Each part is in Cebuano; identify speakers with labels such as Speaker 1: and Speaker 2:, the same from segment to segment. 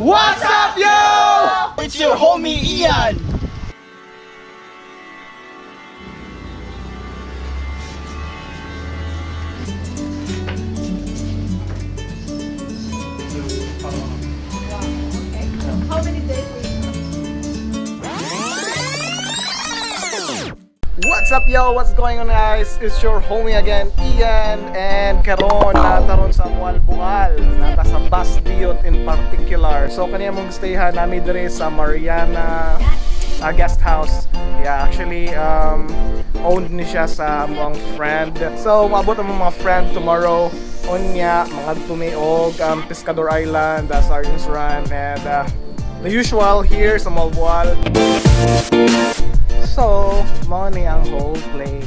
Speaker 1: What's up, yo? It's your homie Ian.
Speaker 2: How many days were you?
Speaker 1: What's up, yo? What's going on, guys? It's your homie again, Ian, and karon nataron sa Moalboal, nata sa Basdiot in particular. So kaniya mong stayhan nami diri sa Mariana guest house. Yeah, actually owned ni siya sa among friend. So maabot ang mga friend tomorrow. Unya, mga og Pescador Island, Sardines Run, and the usual here sa Moalboal. So, mao ni ang whole place.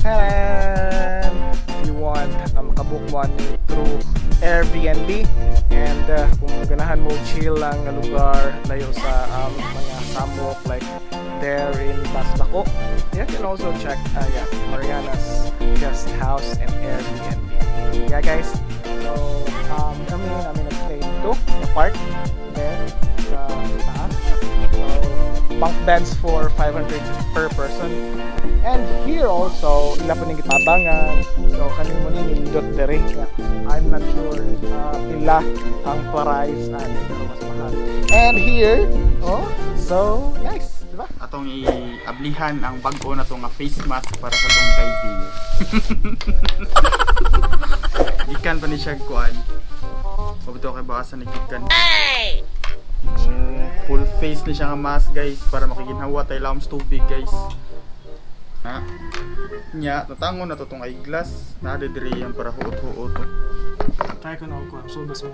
Speaker 1: And if you want, makabook mo ani through Airbnb and kung ganahan mo chill lang nga lugar layo sa mga samok like there in Basdako, you can also check yeah, Mariana's Guest House and Airbnb. Yeah, guys, so kami namin nag-stay dito, the park there sa taas. So, bunk beds for 500 per person. And here also, ila po ning gitabangan. So, kaning mo ni nindot dere. Yeah. I'm not sure pila ang price ani, pero mas mahal. And here, oh, so nice, di ba?
Speaker 3: Atong i-ablihan ang bag-o na to nga face mask para sa atong diving. Gikan pa ni siya kuan. Pabito kay baka sa nagikan. Full face ni siya nga mask, guys, para makiginhawa tayo lams tubig, guys. Ha? Nya, tatangon na to tong eyeglass. Naa diri ang para huot-huot.
Speaker 4: Try ko na ako. So, basta mo.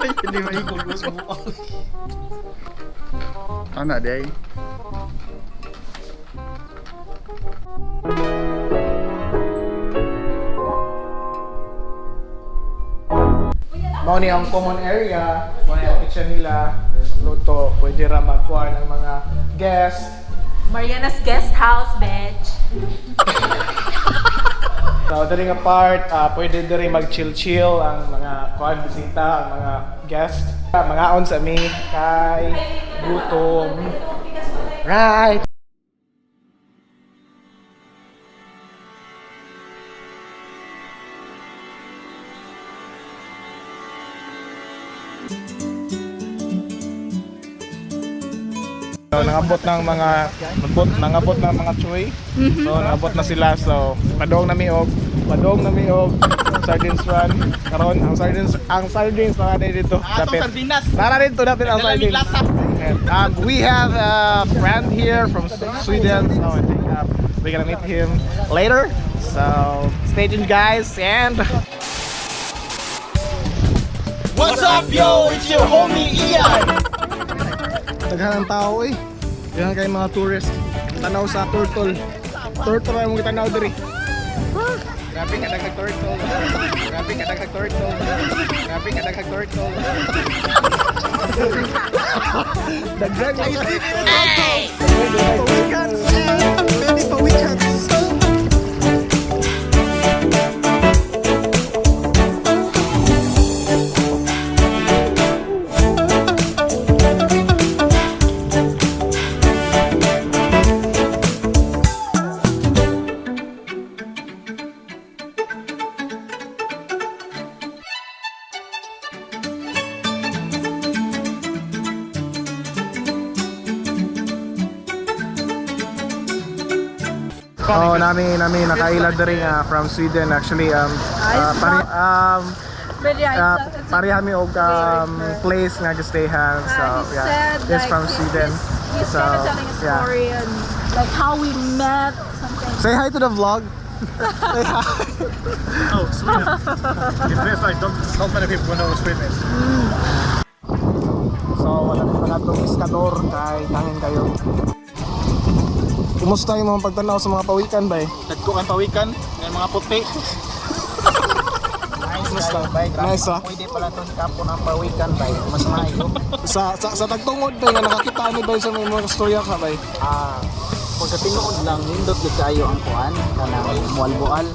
Speaker 3: Ay, hindi maikog. Ana day.
Speaker 1: Mao ni ang common area, mao ni ang kitchen nila, magluto, pwede ra magkuha ng mga guest.
Speaker 2: Mariana's Guest House, bitch.
Speaker 1: So, diri nga part, pwede diri mag-chill-chill ang mga kuan bisita, ang mga guest. Mga on sa mi kay gutom. Right. So, nangabot ng mga chuy. So nangabot na sila. So padong na mi og sardines run. Karon ang sardines na dito.
Speaker 3: Atong
Speaker 1: Dapit.
Speaker 3: sardinas.
Speaker 1: Nara dito dapit ang
Speaker 3: Dala mi
Speaker 1: sardines.
Speaker 3: lata.
Speaker 1: We have a friend here from Sweden, so I think we're gonna meet him later. So stay tuned, guys, and
Speaker 3: What's up, yo? It's your homie Ian.
Speaker 1: Daghan ang tao eh. Daghan kay mga tourist. Tanaw sa turtle. Turtle ay mong tanaw diri. Grabe ka daghang turtle. Grabe ka daghang turtle. Grabe ka daghang turtle. Daghan kay
Speaker 4: Pawikans! Many pawikans!
Speaker 1: Oh, nami nakaila diri nga from Sweden actually pare
Speaker 2: But yeah, it's a
Speaker 1: pareha mi og place nga gistayhan. So
Speaker 2: he
Speaker 1: yeah,
Speaker 2: said,
Speaker 1: he's
Speaker 2: like,
Speaker 1: from Sweden.
Speaker 2: He's
Speaker 1: So,
Speaker 2: kind of telling a
Speaker 1: yeah.
Speaker 2: story and like how we met, something.
Speaker 1: Say hi to the vlog. Say hi.
Speaker 4: Oh, Sweden. It feels like not many people know Sweden is.
Speaker 1: So wala na pangatong iskador kay hangin kayo. Kumusta yung mga pagtanaw sa mga pawikan bay?
Speaker 3: Dagko ang pawikan, ng mga puti.
Speaker 5: Nice.
Speaker 1: Kumusta?
Speaker 5: Kayo, bay. Grabe,
Speaker 1: Nice, ah.
Speaker 5: Pwede pala itong kapon ang pawikan, bay. Mas maayo.
Speaker 1: Sa tagtungod bay nga nakakita ni bay sa may mga istorya ka bay.
Speaker 5: Ah, pagka tinuod lang, nindot gyud kayo ang kuan kanang mual-bual.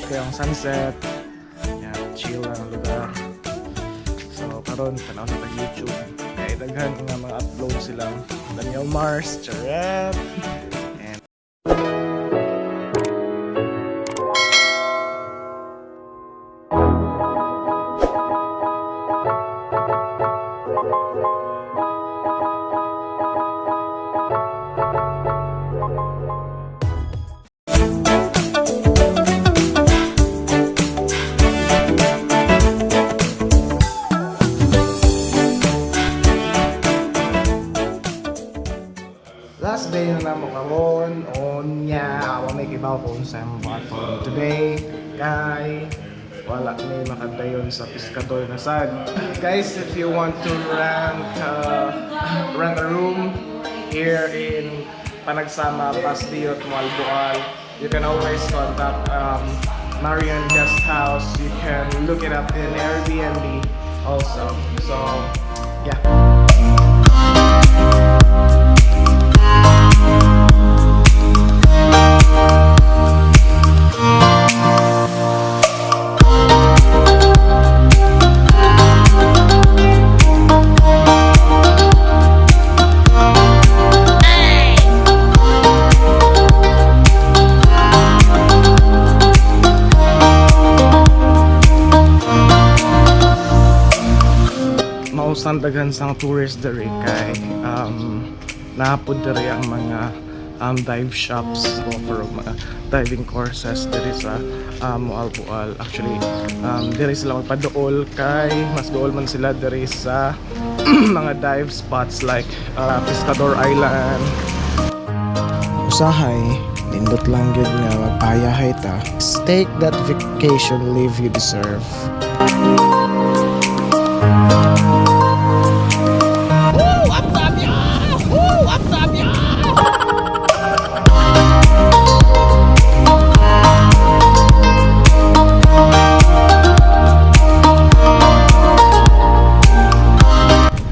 Speaker 1: Nindot kayo ang sunset. Yeah, chill lang ang lugar. So karon tanaw sa tag YouTube. Kay daghan nga mga upload silang Daniel Mars, Charet. And last day na namo karon, unya wa may kibaw kung sa for today kay wala ni makadayon sa Piskador na sad. Guys, if you want to rent a room here in Panagsama, Pastillo, Moalboal, you can always contact Marian Guest House. You can look it up in Airbnb also. So, yeah. Mausan daghan sang tourist diri kay naapod diri ang mga dive shops, offer og mga diving courses diri sa Moalboal. Actually, diri sila magpaduol kay mas duol man sila diri sa mga dive spots like Pescador Island. Usahay, nindot lang gyud nga magpayahay ta. Take that vacation leave you deserve.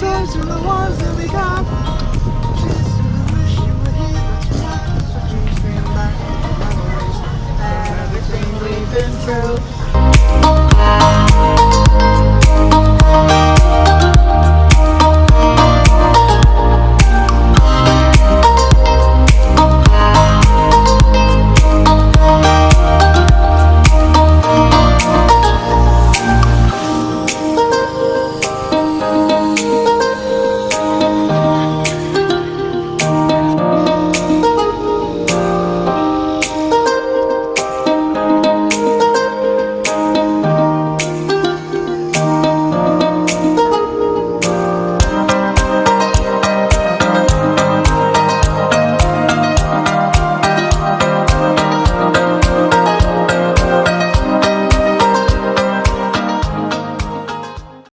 Speaker 1: Those are the ones that we got. Just wish you were here, but you're not. So please stand back and run away. Everything we've been through.